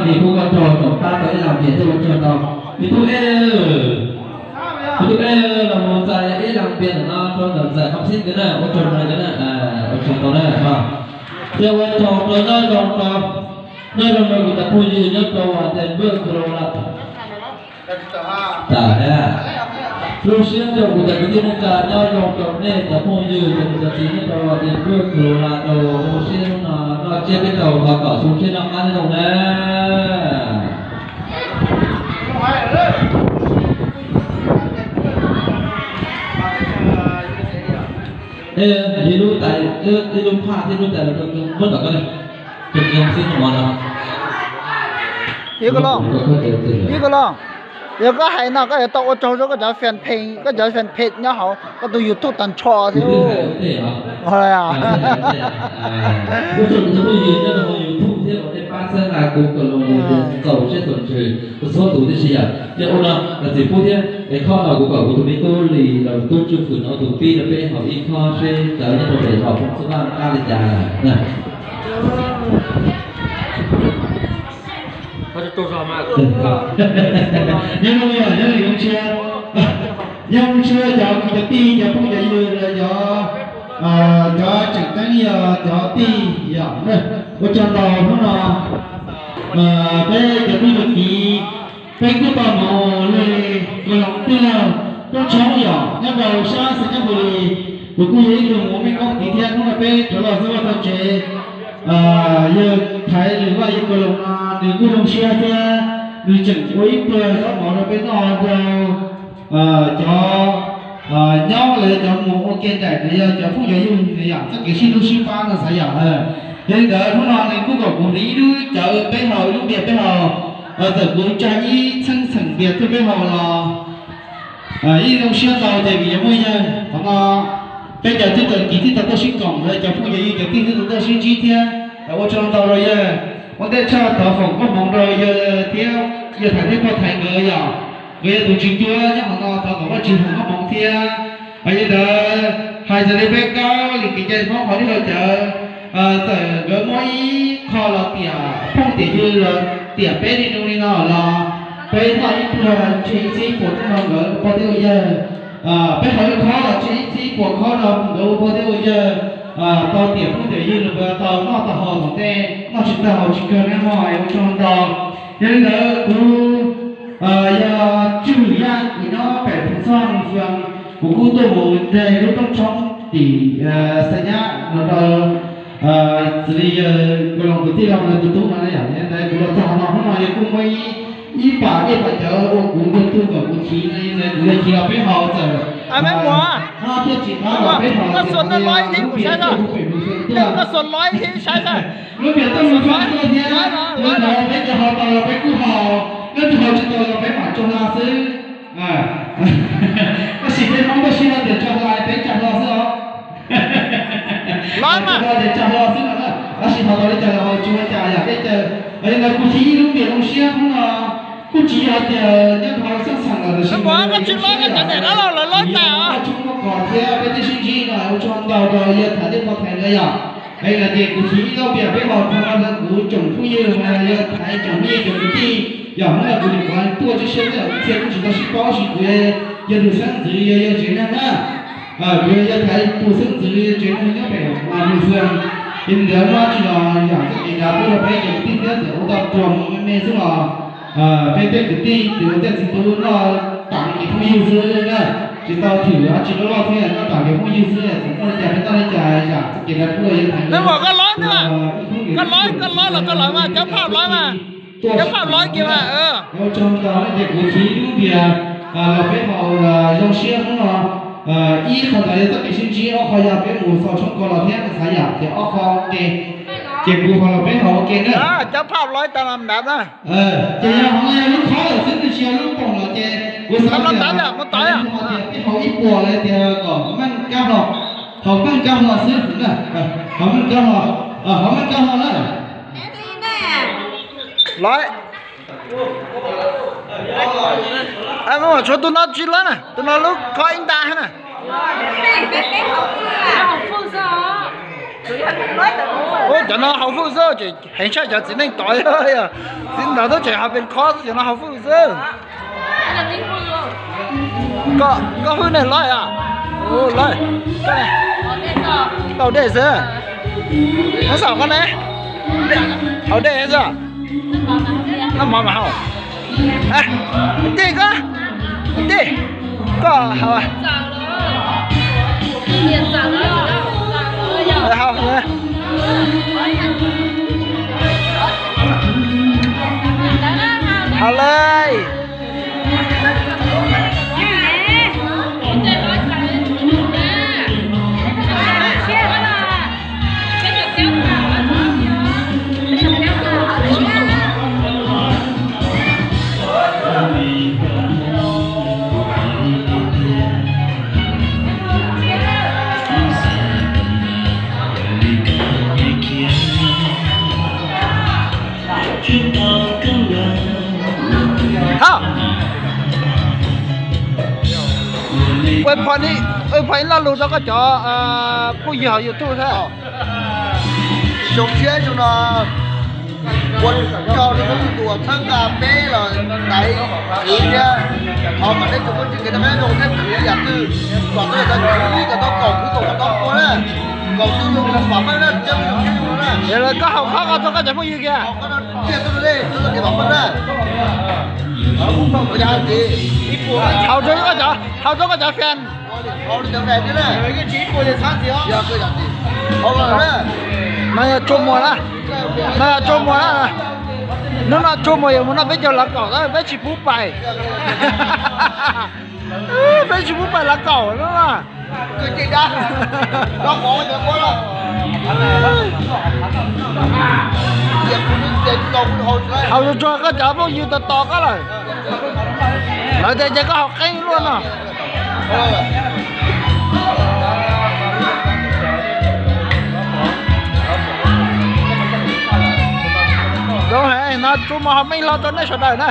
Kuv ua tsaug tsoom tab tom ib las npias thiab ua tsaug ntau. Tus tub Eb, tus tub Eb los mus txais ib las npias ntawm no rau ntawm ntxawm Qhov Xib nkawd na, ua tsaug rau nkawd na, ua tsaug ntau na. Thiab ua tsaug rau nyob zoo rau, nyob zoo rau kuv cov phooj ywg nyob rau Denver, Colorado. Tas na, lub siab rau kuv cov kwv tij neej tsa nyob zoo rau nej cov phooj ywg cov niam cov txiv nyob rau Denver, Colorado, lub siab no noj tsiab peb caug thov kom xyoo tshiab noj qab nyob zoo na. Ib lub tais, ib lub phaj thiab lub tais muab tom koj li. Ib Koj Looj, ib Koj Looj, yog koj hais no koj yuav tau ua tsaug rau koj cov fan page, koj cov fan page nyob hauv koj tus YouTube tag nrho thiab. Ua tsaug rau tus phooj ywg nyob rau hauv YouTube thiab uas nej pab txhawb nqa kuv kom los mus txaus siab txaus ntsws rau txhua tus tib si yom. Ces ua no los txiv pub thiab es khob no kuv kom kuv tus me tub Lis los tub Tswj Fwm no tus pib rau peb haus ib khob seb cov nyob rau pem zos Phooj Xub Vaj qab li cas na. Nyob zoo, nyob zoo, zoo siab, nyob zoo siab cov kwv cov tij cov phooj cov ywg los yog cov tseem ceeb yog cov tij yom. Ua tsaug ntau hnub no peb cov tij cov kiv, peb kuj tau mus li Kos Loos Tij Laug Roob Tshoob yom, nyob rau sab Xeev Kab Lis. Kuv kuj yog ib tug mus mej koob tiv thiab, hnub no peb rov los xub vaj tau tsev. Yawg Thaiv Lwm Vaj yawg Kos Loos no nws kuj zoo siab thiab nws tseem ua ib pluag zaub mov rau peb noj rau cov nyob los yog cov mus ua ke nraim los yog cov phooj cov ywg yom, txoj kev sib hlub sib pab no xav yom. Yog li ntawd hnub no nws kuj kom kuv hliv ib lub cawv peb haus, ib lub npias peb haus, txawm kuv tsa ib txheej txheem npias tuaj peb haus los ib zoo siab ntau ces vim yog muaj yawg qhov no peb cov tij cov kiv thiaj tau tuaj sib koom, cov phooj cov ywg cov tij thiaj tau tuaj sib ntsib thiab. Ua tsaug ntau rau yawg, ua ntej tshaj thov foom koob hmoov rau yawg thiab yawg Thaiv thiab Pog Thaiv nkawd yom. Nkawd yog tus tswv cuab nyob qhov no, thov kom Vajtswv foom koob hmoov thiab. Yog li ntawd hais txog li peb kab lis kev cai Hmoob qhov twg los cawv, txawm nkawd muab ib qho los tiam phooj tiam ywg los tiam peb li zoo li no los peb noj ib pluag tseg ib txhib puas rau nkawd ua pog thiab ua yawg. Peb haus ib khob los tseg ib txhib puas khob rau nkawd ua pog thiab ua yawg, tau tiam phooj tiam ywg los nkawd tau noj tau haus tom ntej, noj tsis tag haus tsis kawg na mog, ua tsaug ntau. Yog li ntawd kuv yog Tswj Yaj, kuv nyob pem Phoos Txooj Fwm, kuv kuj tuaj mus nres lub rooj tshoob tim Xais Nyab no rau xws li yawg Kos Loos tus tij laug no tus tub no na yom. Yog li ntawd kuv los txog qhov no hnub no yawg kuj muab ib pam dej pam cawv ua kuv ntuag tug kom kuv chiv no, yog li ntawd kuv yog chiv los peb haus txawm thiaj tsis qab los peb haus lub npias tuaj kuv pem mus tuaj, lub npias tuaj mus tuaj thiab, yog li ntawd peb cov haus tau los peb kuj haus, leej twg haus tsis tau los peb mam tso hla xwb. Tab sis peb Hmoob tuaj sib hais tias tso hla, peb tsa hlo xwb os. Tsa hlo tias tsa hlo xwb no, tab sis haus tau li cas los haus, tsis ua cas yom, peb caw. Yog li ntawd kuv chiv ib lub npias zoo siab hnub no kuj tsis yog tias nyob rau xeeb xeem lawm, tab sis kuv yog tshoob muaj kos thiab peb twb sib ntsib no, ua tsaug ntau rau yawg Thaiv thiab Pog Thaiv nkawd yom. Es no ces kuv chiv ib lub npias peb haus rau kuv tsoom phooj ywg, yawg Thaiv tsoom phooj ywg tsoom kwv tij, yog hnub no kuv nyuam qhuav tuaj tib si, txhia kuj tsis tau sib paub, tab sis kuv yog tus xeeb ntxwv yog yawg Tsev Neeg na. Kuv yog yawg Thaiv tus xeeb ntxwv yawg Tsev Neeg nyob pem Mus Xwm. Ces ntawd muab tsis los yam txoj kev dav tuaj rau peb cov kwv tij thiab txawm ua tau tuag mus me me xwb los peb tej kwv tij ces ua tej txiv tub noj tas kev phooj ywg xwb na, tsis tau thwm dab tsi loj loj thiab, noj tas kev phooj ywg xwb, txawm muaj li cas peb noj li cas, yam txoj kev dav tuaj yawg Thaiv. Koj loib, koj loib los koj lawv mas, cov phaj loib mas, cov phaj loib kiag mas. Ua tsaug ntau na, ces kuv chiv lub npias los peb haus zoo siab hnub no. Ib qho ntawd yog txoj kev sib ntsib, ob qho yog peb mus xaus tshoob kos los thiab xav yam ces ob qho ua ke, ces kuv haus los peb haus ua ke na. Cov phaj loib tas los nrad na. Ces yog hov no yog lub khob lawm xwb, nws tsis yog lub poom lawm ces kuv xav tias peb haus ib puas lawm tias kom meej kab hlo, haus meej kab hlo xwb na, haus meej kab hlo, haus meej kab hlo na. Loib, tshuav tus no tsis loib na, tus no lub khob ib nta na. Ua cov no haus fwj xwb, ces heev tshaj cov txiv neej tod, txiv neej tod twb tseem hais pes khob xwb, cov no haus fwj xwb. Koj hwj nej loj a? Loj, tau dej xwb. Nyob saum koj ne, haus dej xwb. Noj mov mas haus. Tij koj, tij koj haus. Haus, haus lawm. Hab, ua phooj ywg lo lus rau koj cov phooj ywg hauv YouTube thiab. Xyoo tshiab xyoo no ua tsaug rau tus uas txhawb nqa peb los ntaiv khwv thiab. Thov kom peb tsoom phooj ywg kev noj qab nyob zoo thiab khwv yam twg kom peb tau khwv ib tau kaum khwv kaum tau pua na. Kaum xwb zoo los pom meej na, tsis tau zoo thiab zoo no na. Yog li koj haus khob koj rau koj cov phooj ywg kiag. Haus rau koj cov, haus rau koj cov fan. No yog Tsua Muas na, no yog Tsua Muas na. Hnub no Tsua Muas yuav mus noj peb caug lav kaum, peb tsis pub pais. Peb tsis pub pais lav kaum no na. Haus tsuag tsuag koj cov phooj ywg tos tos koj lawm. Lawv tias ces koj haus qeeb luaj no. Zoo heev no, Tsua Muas haus meej hlo rau nej sawv daws na.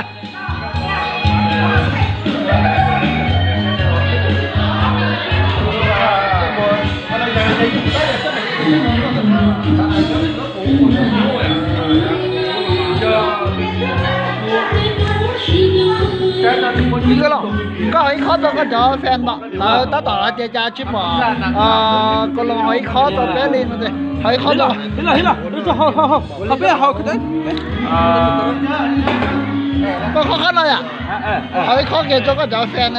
Koj haus ib khob rau koj cov fan ntawd, tab tom hais tias cas tsis pom Koos Loos haus ib khob rau peb li no. Haus ib khob rau. Koj khob khob no yom. Haus ib khob kiag rau koj cov fan,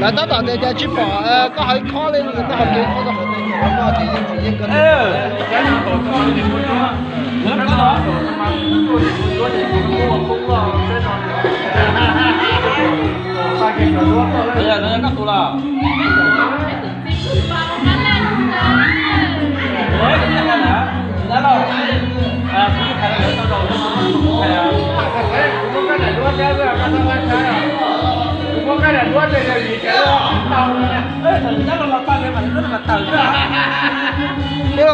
lawv tab tom tias cas tsis pom koj haus ib khob li no, koj haus kiag ib khob rau. Koj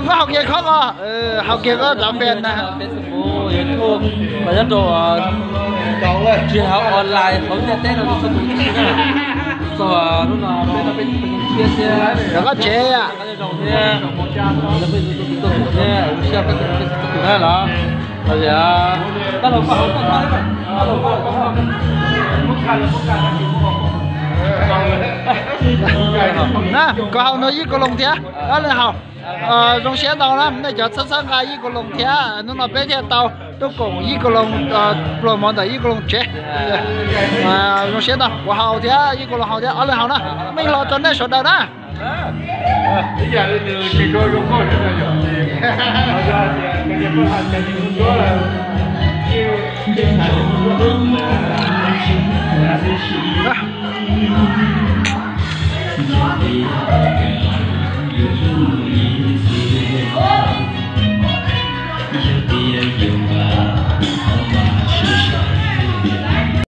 haus kiag khob ko, haus kiag koj cov fan na. YouTube, nyob rau tsis hauv online, hauv ntiaj teb no txhua tus thiab. Txog hnub no peb no peb thiab thiab. Yog koj tsev a. Zoo thiab, peb tus tus tus thiab, ua siab peb tus tus tus na los. Los tias, tab los koj hauv koj koj, tab los koj hauv koj koj. Na, koj haus no Yij Koos Loos thiab, ob leeg haus. Zoo siab ntau na, nej cov txhawb txhawb nqa Yij Koos Loos thiab, hnub no peb thiaj tau tuaj koom Yij Koos Loos, pluag mov ntawm Yij Koos Loos tsev. Zoo siab ntau, kuv haus thiab Yij Koos Loos haus thiab, ob leeg haus na, meej hlo rau nej sawv daws na.